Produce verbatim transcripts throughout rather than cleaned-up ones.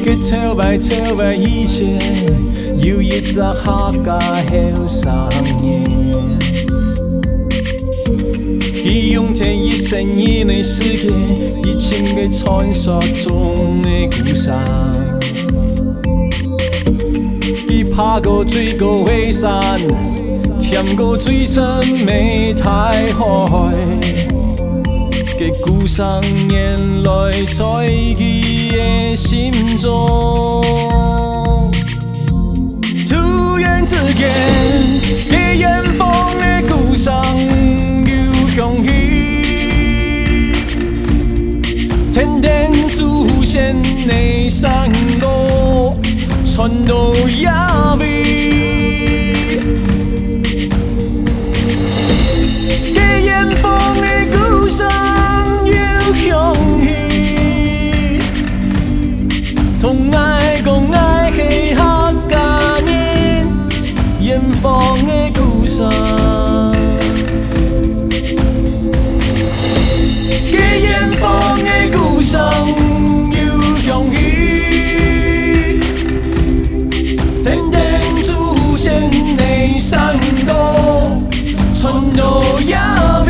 佢頭擺頭擺以前，有一隻客家後生人，佢用盡一生人个時間，去尋个傳說中个故鄉。佢爬過最高个山， 跈過最深个大海，个故鄉原來在佢个心中。突然之間，个遠方个故鄉又響起，天頂祖先个山歌傳到這位。 个遠方个故鄉又響起，同𠊎講𠊎係客家人，遠方个故鄉。个遠方个故鄉又響起， 天頂祖先个山歌傳到這位。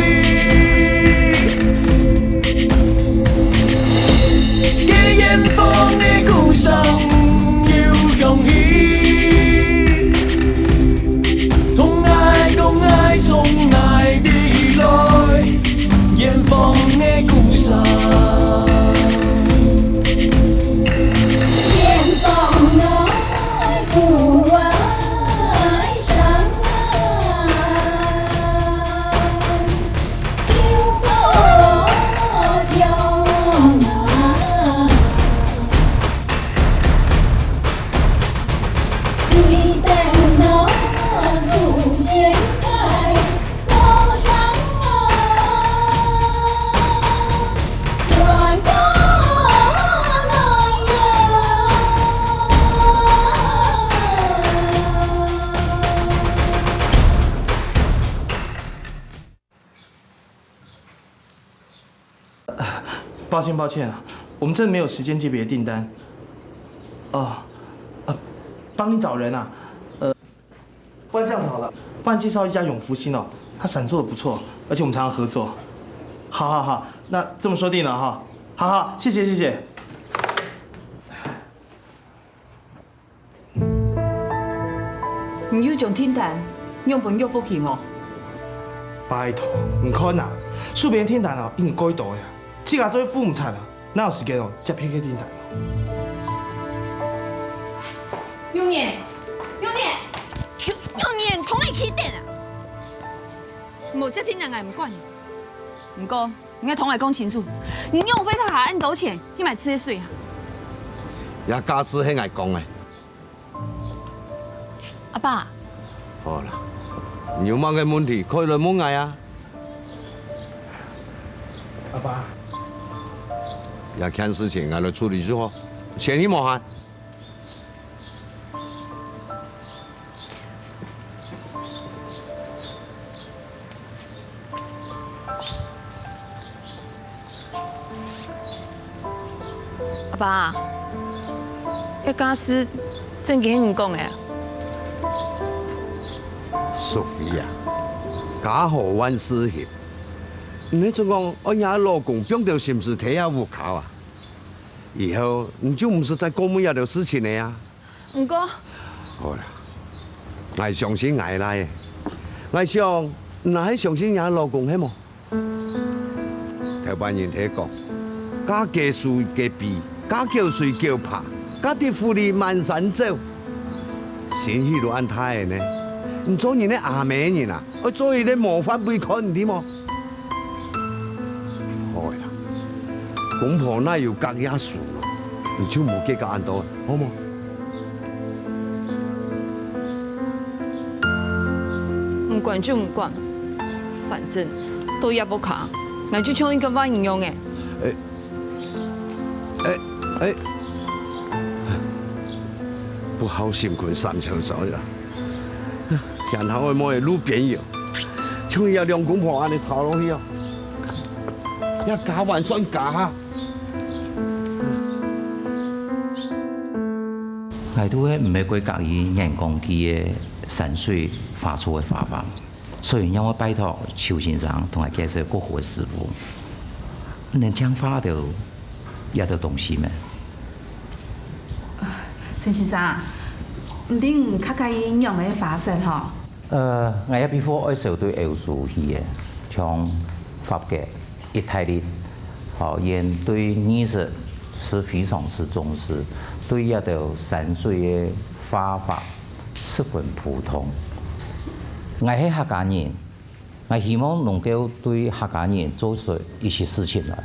个遠方个故鄉又響起，同𠊎講𠊎從哪位來。 遠方个故鄉。遠方个故鄉，有多遠啊？ 抱歉，抱歉啊，我们真的没有时间接别的订单。哦，呃，帮你找人啊，呃，不然这样子好了，帮你介绍一家永福兴哦，他伞做的不错，而且我们常常合作。好好好，那这么说定了哈。好好，谢谢谢谢。 你又將訂單仰分玉福興哦？拜託，你看啊，手邊訂單哦，已經蓋多呀，自家做會赴毋掣啊，哪有時間哦接別个訂單？永年，永年，永年，同你起點啊！無接訂單，𠊎毋管。 毋過，你愛同𠊎講清楚，你仰會花恁多錢去買這个水啊？這價數係𠊎講个。阿爸。好啦，你有麼个問題可以來問𠊎啊。阿爸。這件事情𠊎來處理就好，先去無閒。 阿爸，這價數正經係你講个？淑妃啊，家和萬事興，你係準講愛若老公放兜心思在這屋下啊？ 以後你就毋使再顧慮這兜事情了啊。毋過，好啦，𠊎相信𠊎倈仔。𠊎想，你還係相信若老公係無？頭擺人係講，嫁雞隨雞飛，嫁狗隨狗爬，嫁得狐狸滿山走。心氣都恁大了呢，你做人个阿姆人啊，愛做一個模範分佢看，你知無？好啦。公婆哪有隔夜仇？你就莫計較恁多，好無？毋管就毋管，反正到這步下，𠊎就像一個犯人樣仔。哎，哎，哎，不好心睏三秋朝呀！ 然後愛摸路邊搖，像這兩公婆恁樣吵落去哦，這加還算加哈？𠊎都係毋係過合意人講佢个山水畫作个畫法，所以讓𠊎拜託邱先生同𠊎介紹過好个師傅，能淨畫到這兜東西咩？陳先生，毋知你較合意仰般个花色吼？ 呃，𠊎个筆法愛相對歐洲去个，像法國、義大利，吼，𠊎對藝術係非常之重視，對這兜山水个畫法十分普通。𠊎係客家人，𠊎希望能夠對客家人做出一些事情來，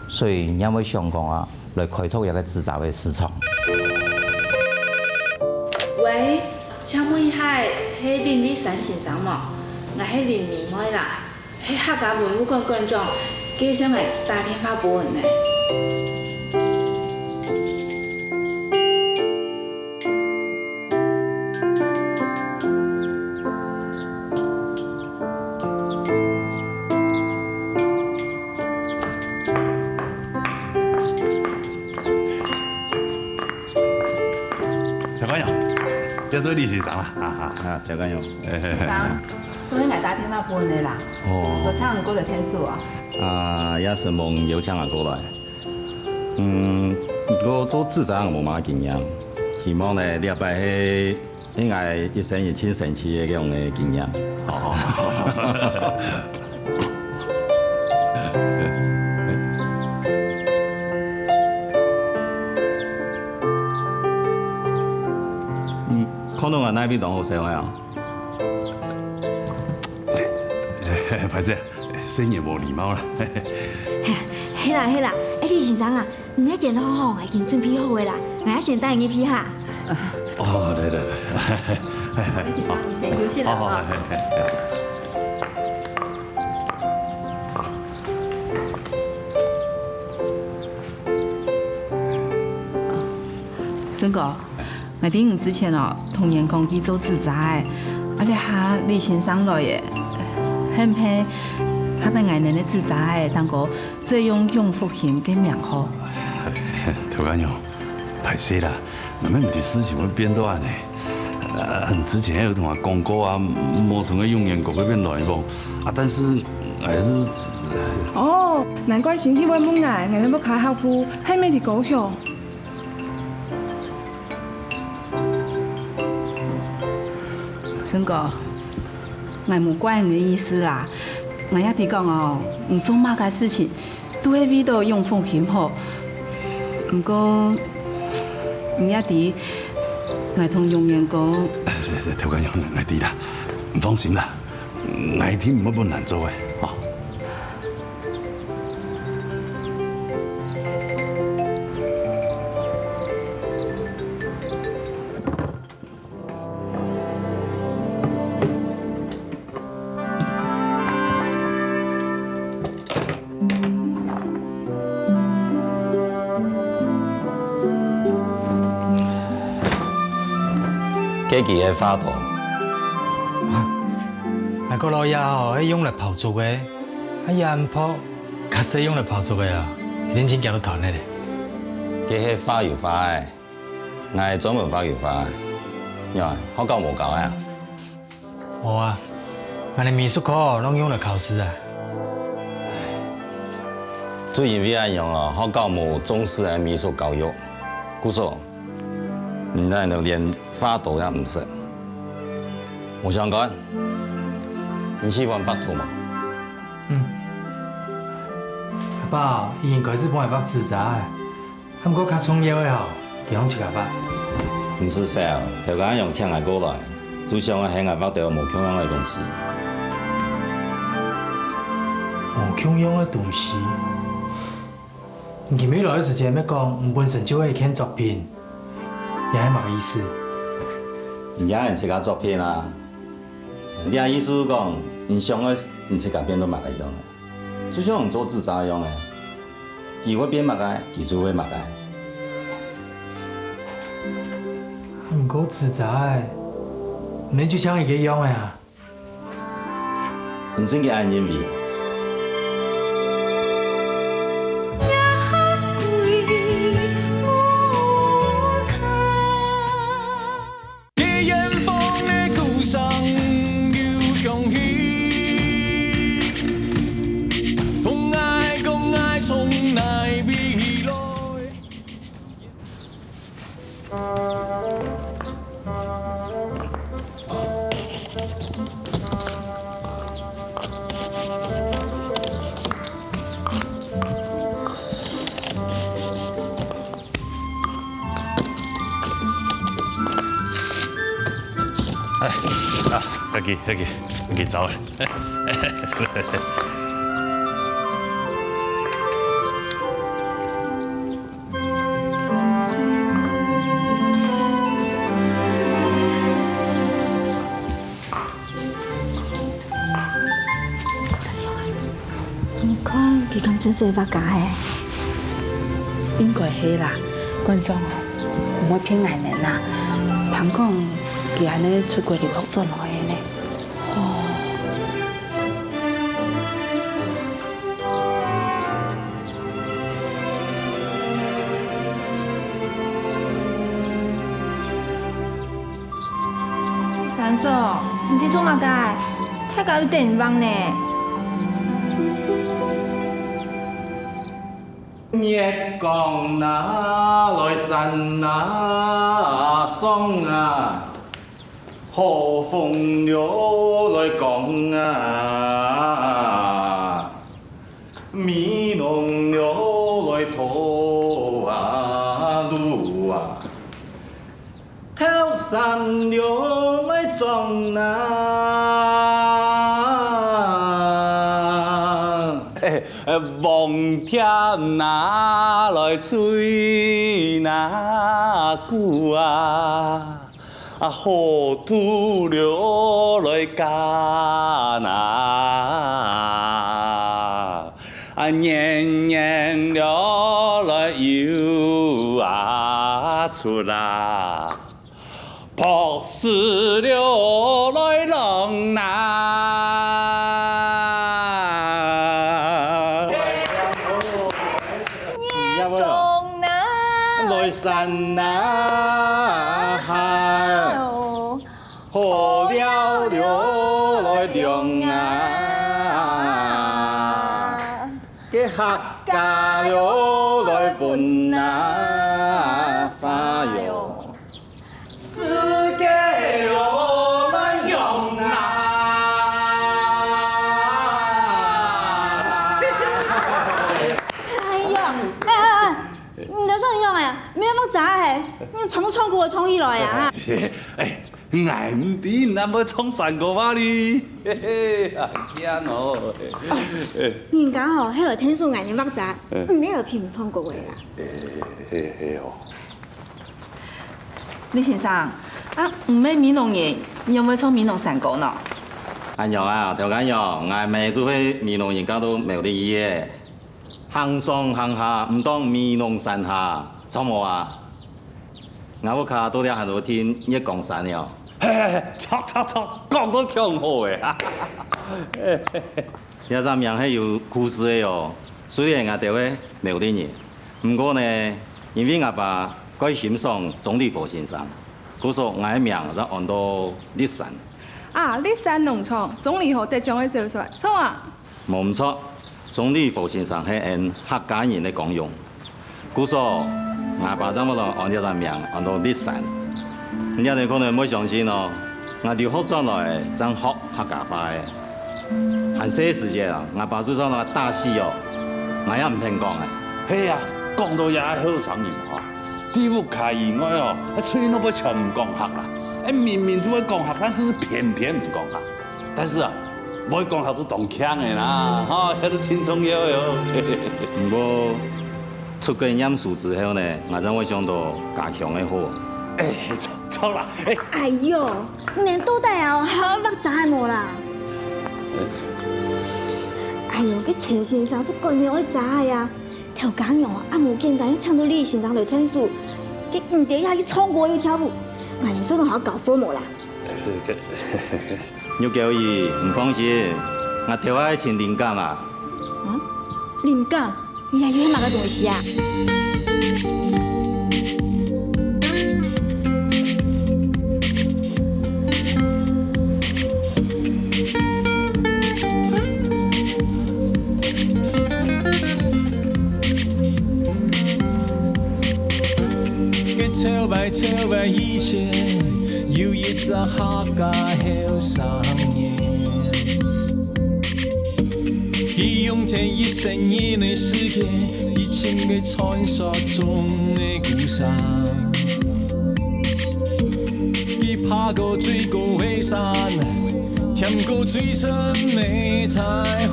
所以𠊎會想講啊，來開拓這個紙紮个市場。喂， 請問一下，係林立山先生無？𠊎係林美妹啦，係客家文物館館長，佢想愛打電話分你。 調解員，這就李先生啦，哈哈。啊，調解員。嘿嘿嘿。先生，都係𠊎打電話分你啦。哦。有請你過來𢯭手啊。啊，也承蒙有請𠊎過來。嗯，毋過做紙紮𠊎無麼个經驗，希望呢，這擺係，係𠊎一生人盡神奇个恁樣个經驗。哦。 嗯，看到𠊎哪位當好笑个啊？歹勢，細人無禮貌啦。係啦係啦，哎，李先生啊，你个間房吼，𠊎已經準備好个啦，𠊎愛先帶你去哈。哦，對對對，李先生，你先休息啦，好好，哈。嘿嘿嘿。 順哥，𠊎知你之前哦，同人講去做紙紮个，啊這下李先生來个，係毋係還分𠊎等个紙紮个，當過做用永福興个名號？調解員，歹勢啦，𠊎乜毋知事情會變到恁呢。呃，你之前有同𠊎講過啊，無同个永源閣該片來往，啊，但是還係，哦，難怪新希望問𠊎，𠊎等屋下客戶係毋係在高雄？ 順哥，𠊎無怪你个意思啦。𠊎也知講哦，你做麼个事情都係為著永福興好。毋過，你也知，𠊎同永源哥，調解員，𠊎知啦，你放心啦，𠊎一定毋會分難做个，吼。 該支个花刀。啊，𠊎个老爺吼，係用來炮竹个，啊，煙炮，較係用來炮竹个啊，一定真驚到斷忒咧。該係畫油畫个，𠊎專門畫油畫个。仰，學校無教啊？ 無啊，𠊎等美術課攏用來考試啊。就因為恁樣哦，學校無重視𠊎美術教育，故所，你等連畫刀也毋識。無相干，你喜歡畫圖無？嗯。阿爸已經開始幫𠊎畫紙紮了。 毋過較重要个吼，佢攏自家畫。毋使愁，頭家娘請𠊎過來，就想愛喊𠊎畫兜無共樣个東西。無共樣个東西？你今晡日來个時節，乜講你本身就會一件作品，這係麼个意思？你也係自家作品啊！你个意思係講，你想愛你自家變到麼个樣个？就像你做紙遮樣个，佢會變麼个，佢就會麼个。毋過紙遮仔，毋係就像一個樣个啊！ 你真个恁認為？哎，啊，客氣，客氣，客氣，走咧。 你看，佢敢真係畫家欸？應該係啦，館長哦，毋會騙𠊎等啦。聽講佢恁呢出國留學轉來个呢。哦。 山嫂，你在做麼个？大家又等你呢。月光哪，來山哪上啊，好風了來講啊，美濃了來討啊路啊。 頭山了來撞啊，欸，欸，黃田哪來吹哪鼓啊，啊，好土了來耕啊。 啊，年年了來遊啊出啊，博士了來浪啊。月光哪，來山哪，好了了來涼啊。 該客家了來分啊花喲，世界了來用啊。哎呀，哎哎哎，你在說什麼呀？沒有那麼雜哎，你唱不唱歌唱起來呀？哎， 𠊎毋知你會唱山歌話哩。嘿嘿，啊，天哦。人家吼，係來聽首𠊎个畫冊，毋係來聽你唱歌个啦。嘿嘿哦。李先生，啊，你毋係美濃人，你仰會唱美濃山歌呢？恁樣啊，頭家娘，𠊎姆就係美濃人嫁到苗栗去个。 行上行下，毋當美濃山下，著無啊？𠊎屋下到這還有聽月光山了。嘿嘿嘿，著著著，講到當好欸！這隻名係有故事个哦。雖然𠊎兜係苗栗人，毋過呢，因為𠊎爸蓋欣賞鍾理和先生，故所𠊎个名正安到立山。啊，立山農場，鍾理和得獎个小說，著啊！ 無毋著，鍾理和先生係𫣆客家人个光榮。故所，𠊎爸正會來安這隻名，安到立山。你兜可能毋會相信哦，𠊎留學轉來正學客家話个。還細个時節啊，𠊎爸就算𠊎打死哦，𠊎也毋肯講个。係啊，講到這後生人啊，在屋下以外哦，嘴都會全講客啦。哎，明明就會講客，但就是偏偏毋講客。 但是啊，會講客就當慶个啦，吼，這就盡重要个哦。毋過，出國念書之後呢，𠊎正會想到家鄉个好。哎，著，著啦，哎。哎喲，你等到底啊，還愛畫遮个無啦？哎喲，該陳先生就管你愛遮个啊！頭家娘啊，恁無簡單，又請到李先生來𢯭手，該毋知也去唱歌又跳舞，𠊎連手都還愛搞混無啦？哎，是个。玉嬌姨，你放心，𠊎頭下尋靈感啊。啊？靈感？ 你這係麼个東西啊？該頭擺頭擺以前，有一隻客家後生人。 佢用盡一生人个時間，去尋該傳說中个故鄉。佢爬過最高个山，跈過最深个大海。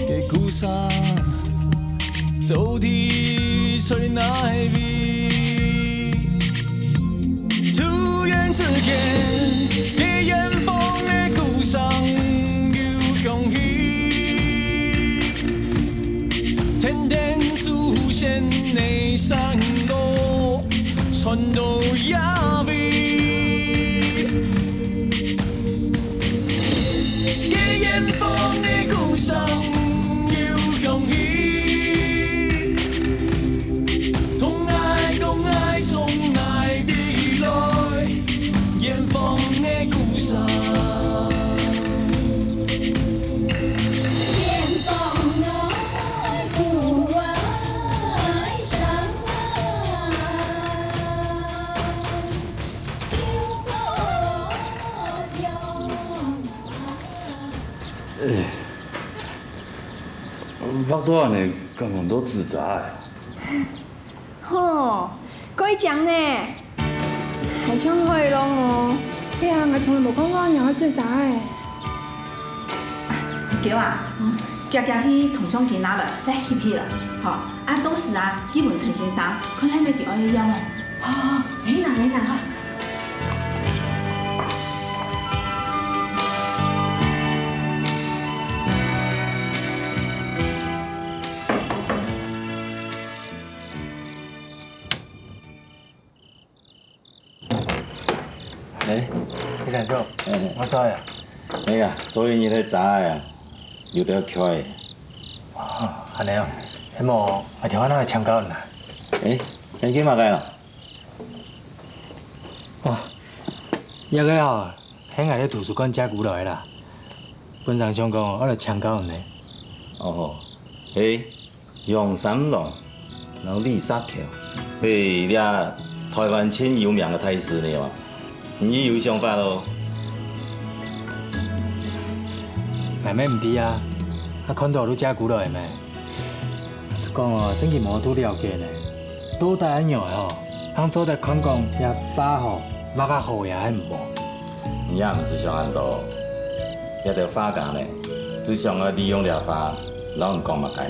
該故鄉到底在哪位？ 突然之間，該遠方个故鄉又響起，跈等祖先个山歌傳到這位。該遠方个故鄉又響起， 同𠊎講，𠊎從哪位來，遠方个故鄉。遠方个故鄉。 畫到恁呢，敢看到紙遮仔啊？吼，蓋靚呢！還像海浪哦！哎呀，𠊎從來無看過恁樣个紙遮仔。嬌啊，遽遽去同相機拿來，來翕翕啦，吼！啊，到時啊，寄分陳先生，看係毋係佢愛个樣仔。好，好，好，來啦，來啦，吼！ 哎，李先生，哎，我走呀。哎呀，做一日个遮仔啊，有兜𤸁。哦，恁呢哦，係無，𠊎頭下來請教你啊。哎，你去麼个啊？哦，這个哦， 係𠊎在圖書館借過來个啦，本成想講愛來請教你呢。哦，係楊三郎摎李石橋，係這臺灣盡有名个大師呢嘛，你有想法咯？𠊎乜毋知啊，啊看到就借過來咩。 係講哦，正經無多了解呢。到底恁樣吼，正做得看講這畫吼，畫較好也係毋好。你也毋使想恁多，這兜畫家呢，就想愛利用這畫，摎你講麼个。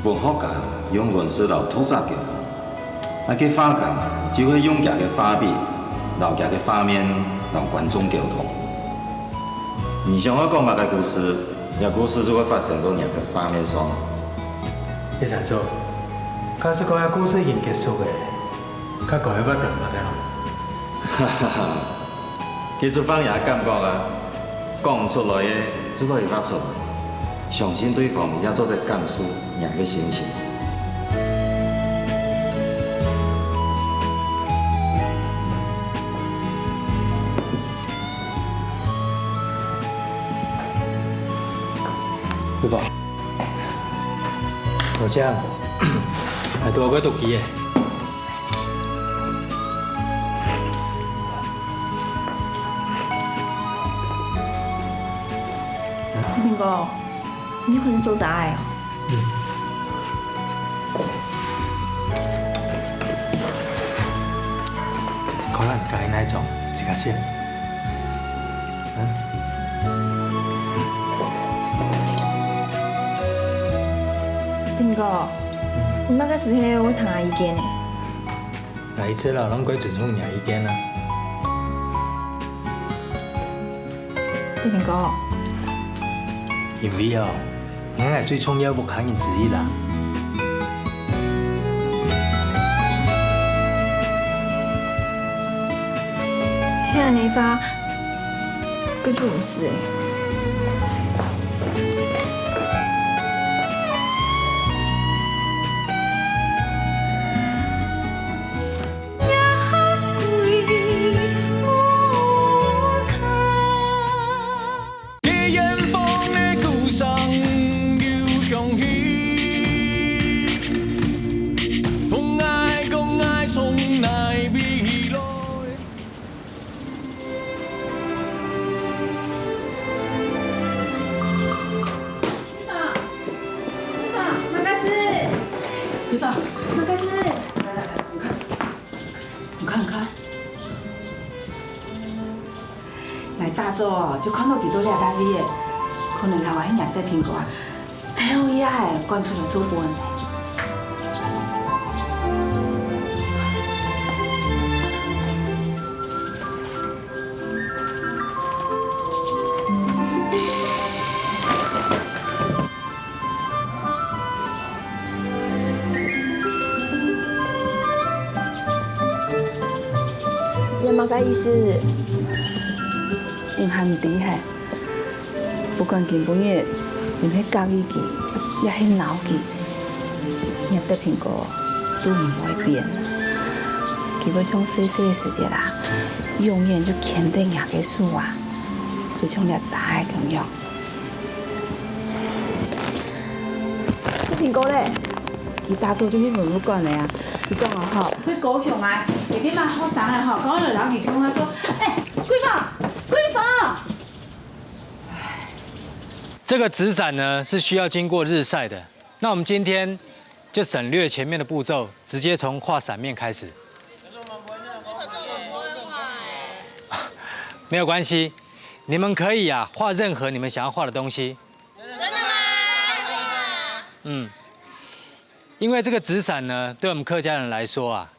文學家用文字摎讀者溝通， 啊該畫家就會用厥个畫筆，摎厥个畫面摎觀眾溝通。你想愛講麼个故事，這故事就會發生在若个畫面上。李先生，假使講這故事已經結束了，該該愛畫等麼个啊？哈哈哈， 該就放若感覺啊，講出來个就來畫出來，相信對方也做得感受若个心情。對吧？小強，來，拄好過肚飢咧。大平哥，你又開始做齋哦？嗯。看你喜歡哪一種，自家選。 嗯。大平哥，你麼个時候會聽𠊎意見呢？𠊎一直攏會尊重你个意見啊。大平哥。因為哦， 𠊎係最重要屋下人之一啦。係恁呢話，該就毋使欸。 桂芳，桂芳，桂芳，桂芳，你看，你看。 𠊎打早哦，就看到佢在這搭位仔，可能係𠊎去拈得蘋果啊，偷一下仔趕出來做官。 這麼个意思？你還毋知係？不管今晡日你係合意佢，也係惱佢，若得蘋果都毋會變。佢會像細細个時節啊，永遠就牽等若个手啊，就像這崽仔共樣。 蘋果咧？佢打早就去文物館了啊。佢講啊吼，佢高雄啊，有一班學生啊吼，講來摎佢講啊說，哎，桂芳，桂芳。這個紙傘呢，是需要經過日曬的。那我們今天就省略前面的步驟，直接從畫傘面開始。沒有關係，你們可以啊，畫任何你們想要畫的東西。 真的嗎？嗯，因為這個紙傘呢，對我們客家人來說啊，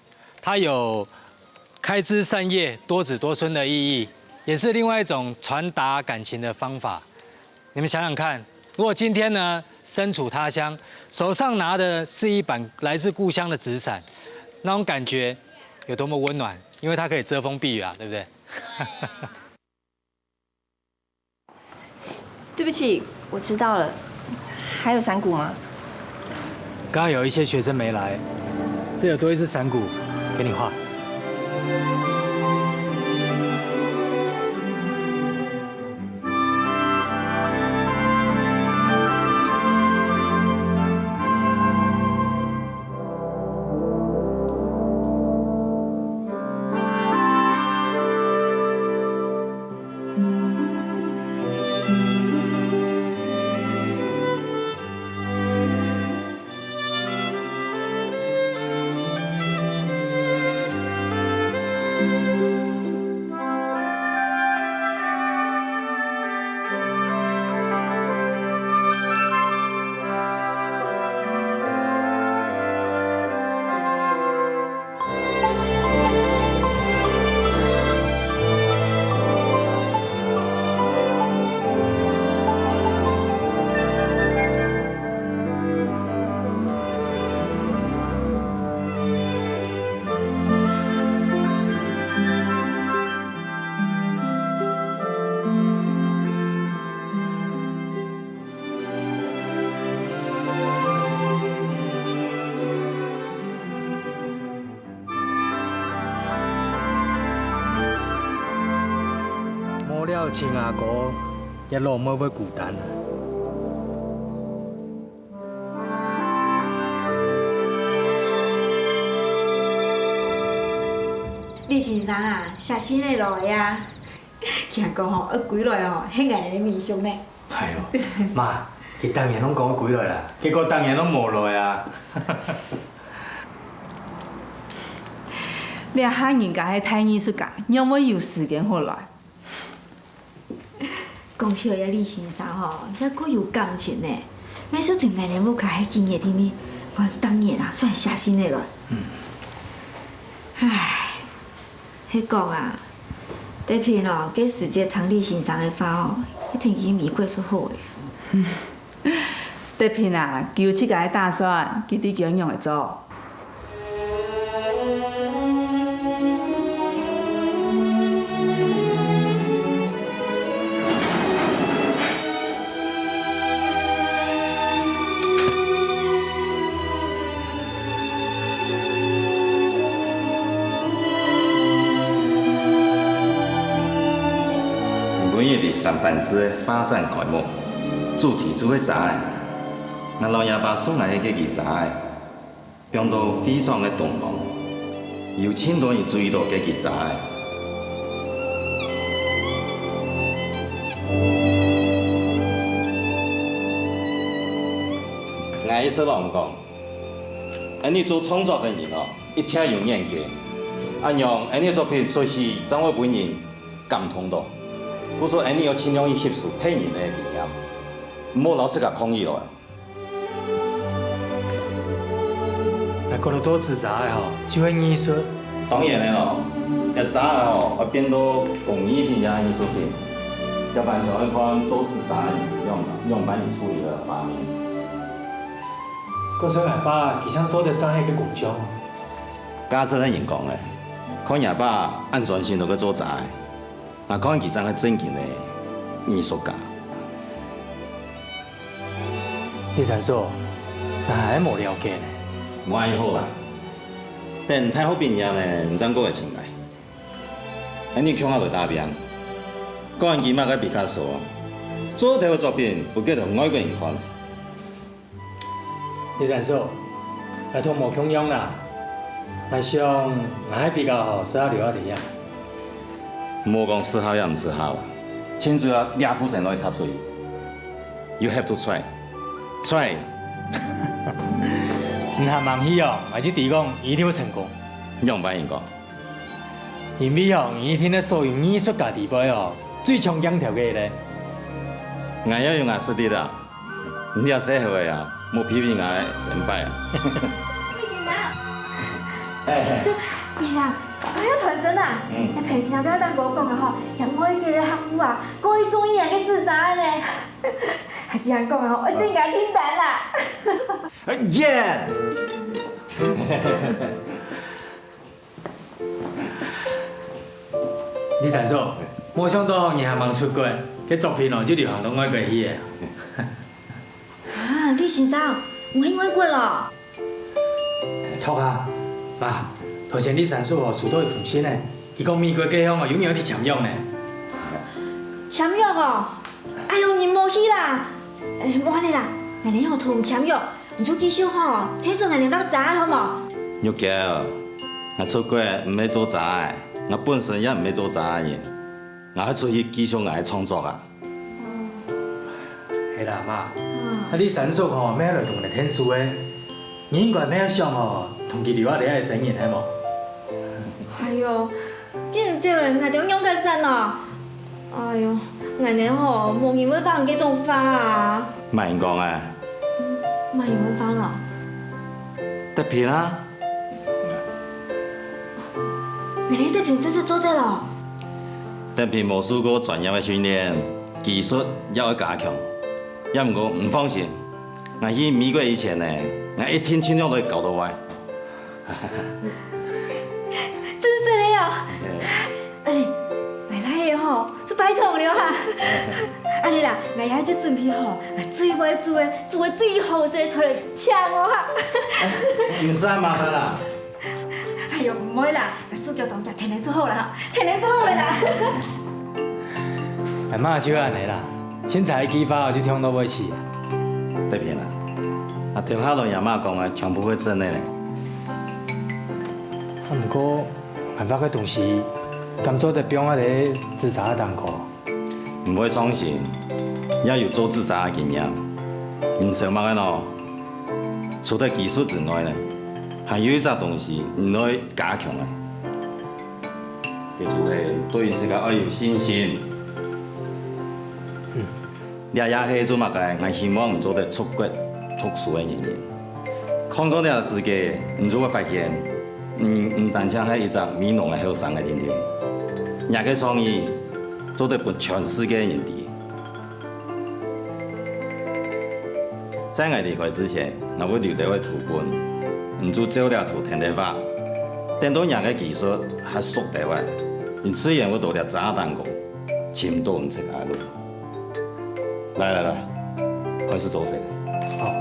它有開枝散葉、多子多孫的意義，也是另外一種傳達感情的方法。你們想想看，如果今天呢，身處他鄉，手上拿的是一把來自故鄉的紙傘，那種感覺有多麼溫暖，因為它可以遮風避雨啊，對不對？ 對不起，我遲到了。還有傘骨嗎？剛剛有一些學生沒來，這有多一支傘骨，給你畫。 無了親阿哥，這老妹會孤單啊。李先生啊，寫信仔來啊！佢還講吼，愛歸來吼，係𠊎等个民宿呢。哎喲，媽，佢逐年攏講愛歸來啦，結果逐年攏無來啊！這下人家係大藝術家，仰會有時間好來？ 講起來，這李先生吼，也過有感情呢。每次對𠊎等屋下係幾熱天呢，還逐日啊，算寫信仔來。唉，係講啊，德平哦，該時節聽李先生个話哦，一定去美國就好了。德平啊，佢有自家个打算，佢知佢愛仰仔做。 今晡日在三藩市个畫展開幕，主題就係遮仔。𠊎老爺爸送來个該支遮仔，放到會場个中央，有盡多人注意到該支遮仔。𠊎意思係講， 𫣆俚做創作个人哦，一定有眼界。恁樣，𫣆俚作品出去，正會分人感動到。故所，𫣆俚愛盡量去吸收別人个經驗，毋好摎自家䟘起來。𠊎覺得做紙遮仔吼，就係藝術。當然了哦，這遮仔吼，愛變到工藝品也藝術品，這完全愛看做紙遮仔人仰，仰般去處理這方面。 故所𠊎爸佢正做得算係个工匠。該真係人講个，看若爸恁專心都去做遮仔，𠊎看佢正係正經个藝術家。李三叔，𠊎還無了解呢。無恁好啦，等大學畢業呢，你正過來尋𠊎。𫣆俚共下來打拚，管佢麼个畢卡索，做頭个作品分佢兜外國人看。 李三叔，𠊎同你無共樣啦。𠊎想，𠊎還比較好適合留下來啊。莫講適合也毋適合啊，盡主要這步先來踏出去。You have to try, try。你還吂去哦，𠊎就知講你一定會成功。仰般人講？因為哦，你一定係所有藝術家裡背哦，最搶鏡頭个咧。𠊎也有𠊎實力啊！ 你這細猴仔啊，莫批評𠊎先輩啊。李先生，哎，李先生，哎呀，傳真啊！嗯。這陳先生對𠊎兜講啊吼，這外國个客戶啊，過去中意𫣆个紙遮仔呢。還佢還講啊吼，愛整𠊎訂單啦。哎，yes！ 李三叔，無想到你還吂出國，該作品哦就流行到外國去了。啊，李先生，你去外國咯？著啊，爸，頭先李三叔哦收到一封信呢，佢講美國該項哦有人愛去簽約呢。簽約哦？哎喲，你莫去啦！哎，無恁仔啦，𠊎等吼同你簽約， 你就繼續吼，𢯭手𠊎等畫遮仔好無？玉嬌，𠊎出國毋係做遮仔，𠊎本身也毋係做遮仔人，𠊎係出去繼續𠊎个創作啊。係啦，媽，啊李三叔吼，乜愛來同𠊎等𢯭手个，你應該乜愛想吼，同佢留下來个生人係無？哎喲， 佢等走了，𠊎兜仰結煞呢？哎喲，𠊎等吼，無人會畫該種畫啊！麼人講啊？麼人會畫呢？德平啊！𠊎等德平真實做得咯！德平無受過專業个訓練，技術也愛加強。也毋過你放心，𠊎去美國以前呢，𠊎一定盡量來搞到位。 真實个哦！哎，𠊎來个吼，就拜託你了哈。恁仔啦，𠊎也就準備好，𠊎最會煮个，煮个最好食个菜來請你哈。毋使恁麻煩啦。哎喲，毋會啦，𠊎手腳當遽，天天就好啦，天天就好个啦。𠊎媽就恁仔啦，凊彩一句話就暢到會死啊。德平啊，啊頭下摎若媽講个全部係真个咧。啊毋過， 𠊎畫个東西，敢做得放啊在紙遮个頂高？毋會創新，也有做紙遮个經驗。你想麼个喏？除了技術之外呢，還有一隻東西你愛加強个。 這就係對自家愛有信心。這也係做麼个𠊎希望你做得出國讀書个原因。看過這世界，你就會發現，你毋單淨係一隻美濃个後生个人，你个創意做得分全世界人知。 在𠊎離開之前，𠊎會留兜个圖本，你就照這圖跈等畫。等到若个技術較熟兜仔，你自然會到這遮頂高，尋到你自家个路。來來來，開始做事。好。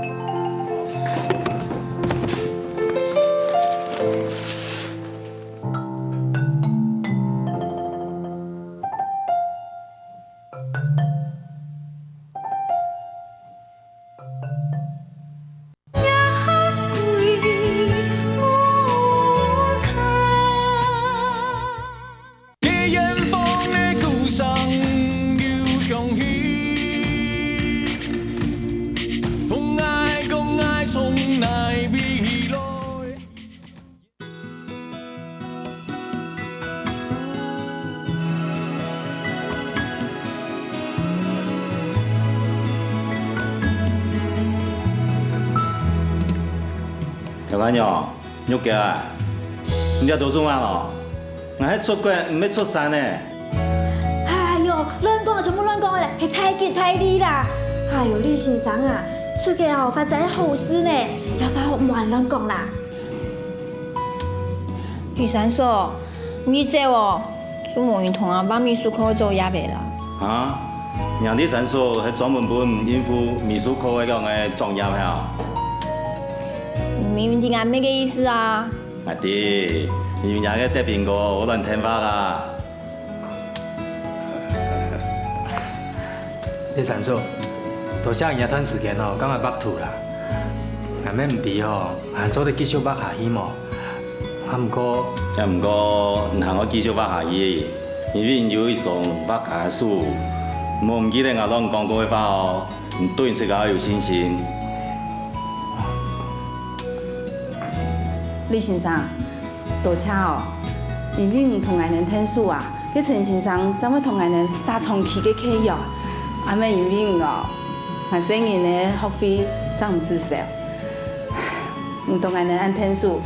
小姑娘，玉嬌啊，你這都做麼个咯？𠊎係出國，毋係出山呢。哎喲，亂講，全部亂講个咧，係大吉大利啦！哎喲，李先生啊，出國哦，發財係好事呢，也毋好亂講啦。 李三嫂，你走哦，就無人同𠊎畫美術課个作業仔啦。啊？若李三嫂係專門分應付美術課个恁樣个作業係啊？你明明知𠊎毋係該意思啊！𠊎知，因為若个德平哥會亂添畫啊。 李三叔，多謝你這段時間哦，㧯𠊎畫圖啦。𠊎乜毋知吼，還做得繼續畫下去無？啊，毋過，啊，毋過，你還愛繼續畫下去，因為你有一雙畫家个手。莫毋記得𠊎摎你講過个話哦，你對你自家愛有信心。李先生， 多謝哦，因為你同𠊎等𢯭手啊，該陳先生正會同𠊎等打長期个契約。啊，乜因為你哦，𠊎細人个學費正毋使收。你同𠊎等恁𢯭手，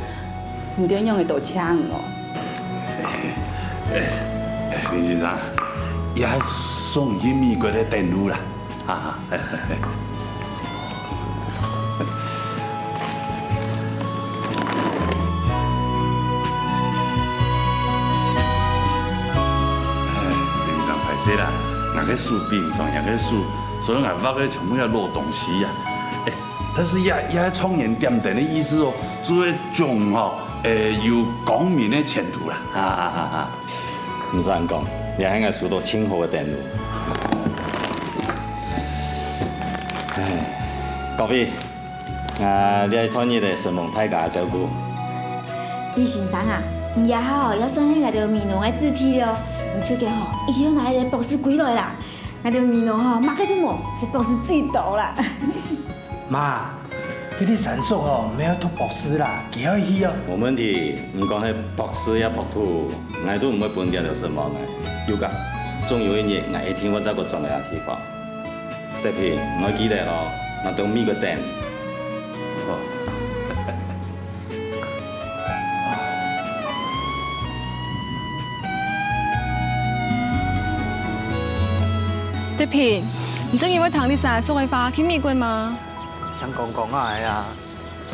毋知仰仔多謝你哦。哎，哎，林先生，這係送你去美國个等路啦。 哈哈。哎，先生，敗勢啦，𠊎个手比毋上若个手，所以𠊎畫个全部係老東西啊。哎，但是這，這係狀元點燈个意思哦，就係將吼，哎，有光明个前途啦，哈哈哈哈。 毋使恁講，這係𠊎收到盡好个等路。唉，各位，𠊎這一段日仔承蒙大家个照顧。李先生啊，你這下吼也算係𠊎兜美濃个子弟了，你出去吼一定愛拿一個博士歸來啦！𠊎兜美濃吼麼个都無，所以博士最多啦。 媽，該李三叔吼，毋係愛讀博士啦，佢愛去哦。無問題，毋管係博士也博士，𠊎都毋會分佢兜失望个。有个，總有一日，𠊎一定會再過轉來這地方。德平，你愛記得哦，𠊎兜美國等。好。 德平，你真經會聽你先生个話去美國嗎？聽講講啊，哎呀，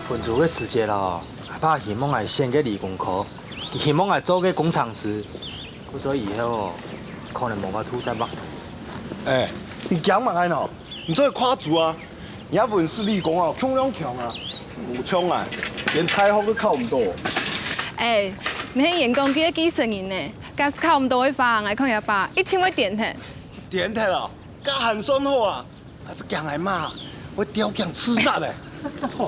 分數个時節咯，阿爸希望𠊎選个理工科，佢希望𠊎做个工程師，故所以以後哦，可能無法度再畫圖。哎，你驚麼个呢？你做得跨組啊！ 若文史理工啊，共樣強啊！無像𠊎，連大學都考毋到。哎，你係演講界个繼承人呢，假使考毋到个話，𠊎看若爸一定會癲忒。癲忒啊？該還算好啊！假使驚𠊎媽，會吊頸自殺咧。吼！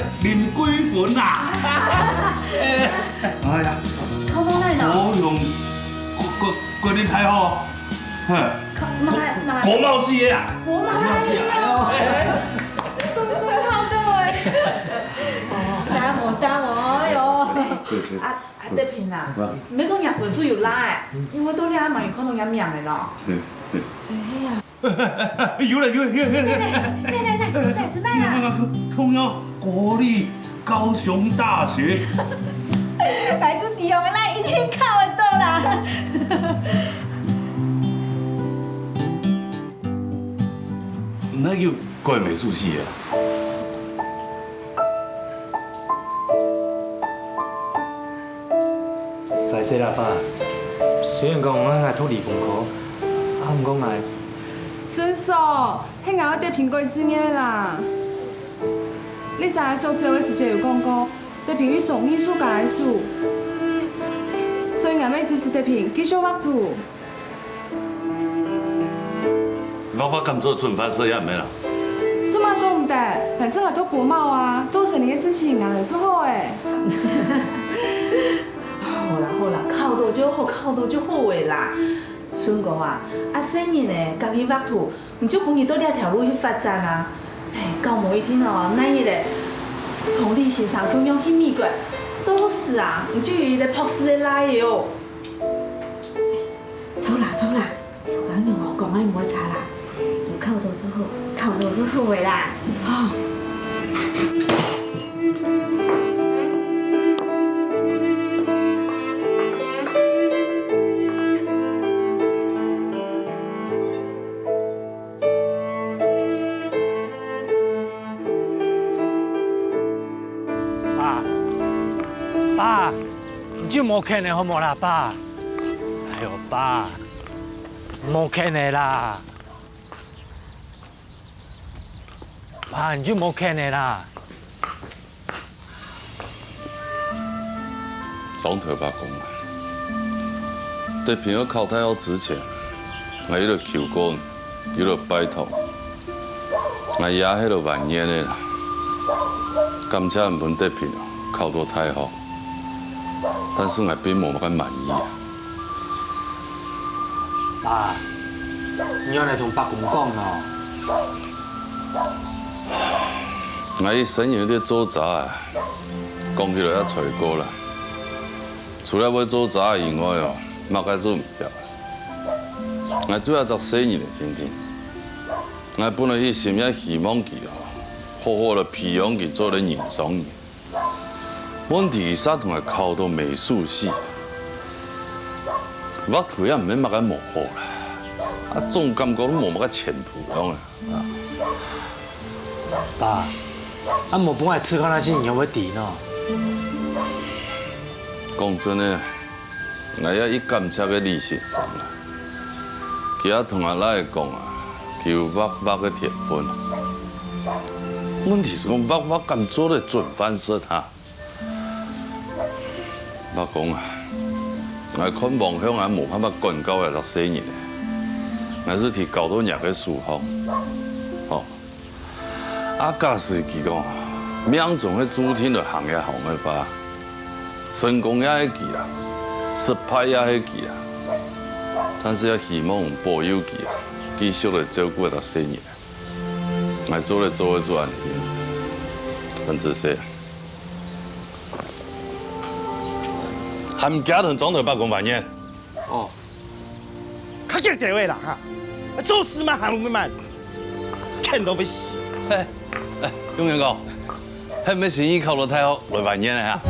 林桂芬啊！哎呀，考到哪呢？高雄國、國、國立大學，嘿，考、嘛還、嘛還、國貿系的啊。國貿系啊。總算考到欸。讚哦，讚哦，哎喲。啊，啊，德平啊，毋免講若分數有罅欸，因為到這嘛有看到若名个咯。對，對。對啊。 有了，有了，有了，有了！來來來來來來！看，看，國立高雄大學。來，這地方啦，一定考得到啦！那就怪美術系啊。 壞勢啦，爸。雖然講𠊎愛讀理工科，啊，毋過𠊎……順嫂，係𠊎愛德平改志願个啦。你上擺相招个時節有講過，德平會送藝術家个書，所以𠊎乜支持德平繼續畫圖。 畫畫敢做準飯食也毋係啦。做麼做毋得？反正𠊎讀國貿啊，做生理个事情𠊎來做好欸。好啦好啦，考到就好，考到就好欸啦。順哥啊，啊細人仔，家己畫圖，你就分佢到這條路去發展啊。哎，搞無一定哦，哪日仔，同李先生共樣去美國，到時啊，你就有一個博士个倈仔哦。 著啦著啦，頭家娘哦講个無差啦，有考到就好，考到就好个啦。吼。爸，爸。 你就莫譴了好無啦，爸？哎喲，爸，莫譴了啦！爸，你就莫譴了啦！張頭伯公啊，德平愛考大學之前，𠊎一路求過你， 一路拜託，𠊎爺係一路還願个啦。感謝你分德平考到大學，但是𠊎並無麼个滿意啊。爸，你仰仔同伯公講呢？𠊎一生人在做賊啊，講起來也衰過啦。除了會做賊以外哦，麼个做毋曉。 𠊎就係隻細人仔定定，𠊎本來一心也希望佢哦，好好來培養佢做一個人上人。問題佢煞同𠊎考到美術系，畫圖也毋係麼个無好啦，啊，總感覺都無麼个前途樣啊。爸，啊無分𠊎試看下仔，你會知呢？講真个， 𠊎也已感謝該李先生啊。佢也同𠊎倈仔講啊，佢有畫畫个天分啊。問題係講畫畫敢做得準飯食哈？伯公啊，𠊎看方向𠊎無辦法管教這隻細人仔，𠊎就提交到若个手項，吼。 啊假使佢講命中係註定來行這行个話，成功也係佢啦，失敗也係佢啦。但是也希望保佑佢啊，繼續來照顧這細人。𠊎做得做得做恁仔，很仔細。還毋遽同張頭伯公還願？哦， 較遽遽仔啦哈！做事嘛行路慢慢，欠到要死。嘿，哎，永源哥，係毋係心怡考到大學來還願个啊？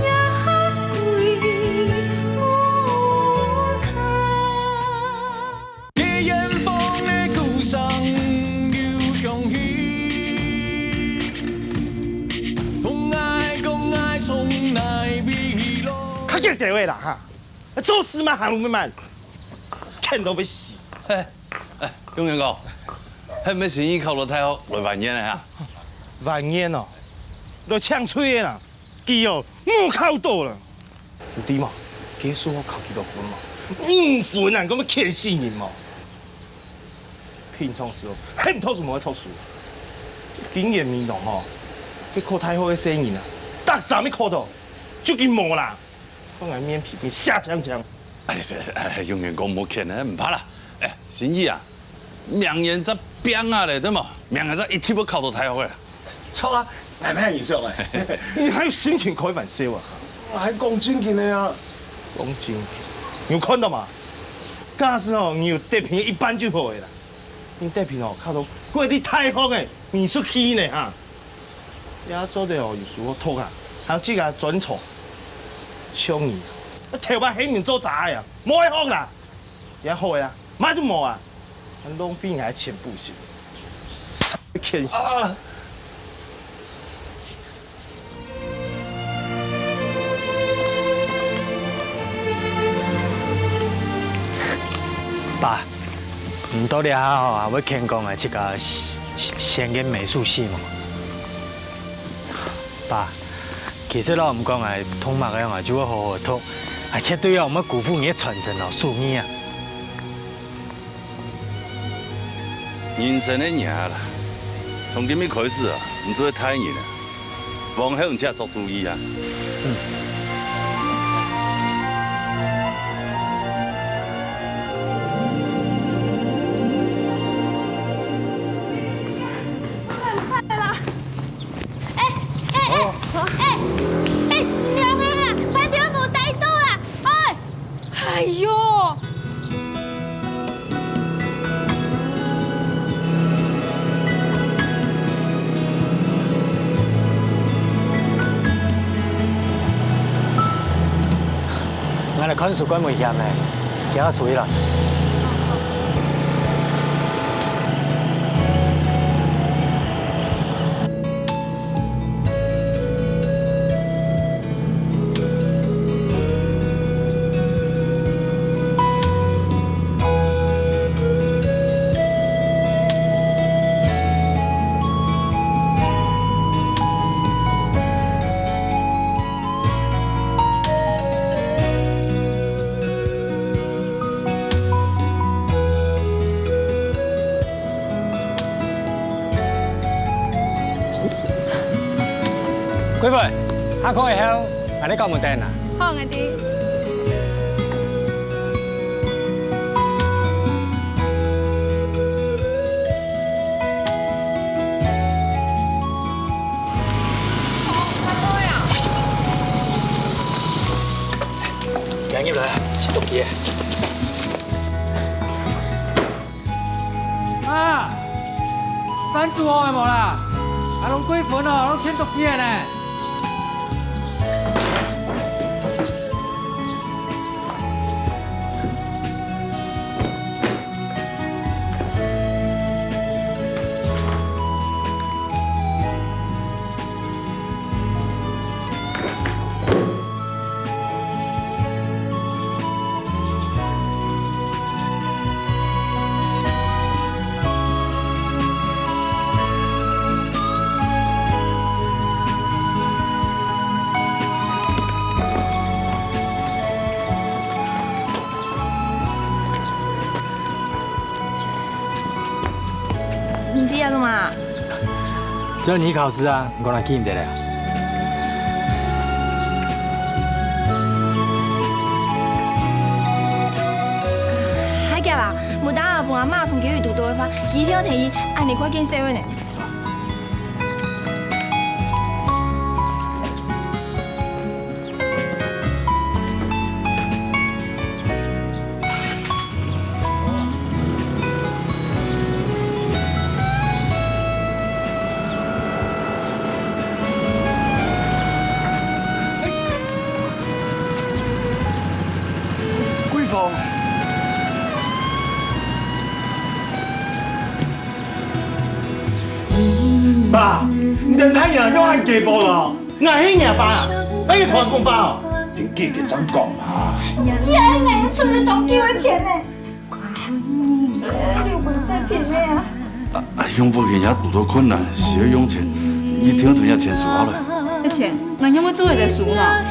較遽遽个啦哈！ 做事嘛行路慢慢，欠到要死。嘿，哎，永源哥，係毋係心怡考到大學來還願个啊？還願哦，來請罪个啦，佢哦，無考到啦。你知無？佢數學考幾多分無？五分啊，你講要騙死人無？平常時哦，恨讀書無愛讀書。今年美濃吼，去考大學个細人啊，逐儕乜考到，就佢無啦。 看𠊎面皮變削青青。哎，哎，永源哥莫譴啊，毋怕啦。哎，心怡啊，明年正拚啊咧，對無？明年正一定愛考到大學个。著啊，𠊎乜恁想个。你還有心情開玩笑啊？𠊎還講正經个啊。講正經，你有看到無？假使哦，你有得分一半就好个啦。你得分哦，考到國立大學个美術系呢哈。 也做得哦，有時候讀啊，還有自家專長。像你，頭擺喊人做雜个啊，無愛學啦。也好个啊，麼就無啊，還浪費𠊎个錢補習。騙死！啊！爸，你到這下吼，還會牽講个這个選个美術系無？ 爸，其實老實講，𠊎讀麼个𠊎就會好好讀，𠊎絕對毋會辜負你个傳承摎手藝啊。人生个路啊，從今日開始啊，你就係大人啊，往後你自家做主意啊。嗯。 快啦！哎哎哎哎哎，娘啊，快點無帶到啦！哎，哎喲！𠊎來看書蓋危險呢，叫佢出去啦。 各位，下課以後，𠊎兜搞門店啊。好，𠊎知。 行入來，食東西。啊，飯煮好了無啦？啊，攏幾分哦，攏穿肚皮了呢。 你在做麼个？準備考試啊，你講𠊎記毋得了。還遽啦，無等下分阿媽同佢堵到个話，佢一定愛同佢恁呢快見笑个呢。 你爸，你等太陽用恁雞婆了，𠊎係若爸，愛同人講話哦。真緊个正講啊！佢還愛𠊎出去當救个錢呢，你有無得賠个啊？啊，啊，用福建也堵到困難，需要用錢，你聽聽這錢收下來。這錢，𠊎仰會做得收呢？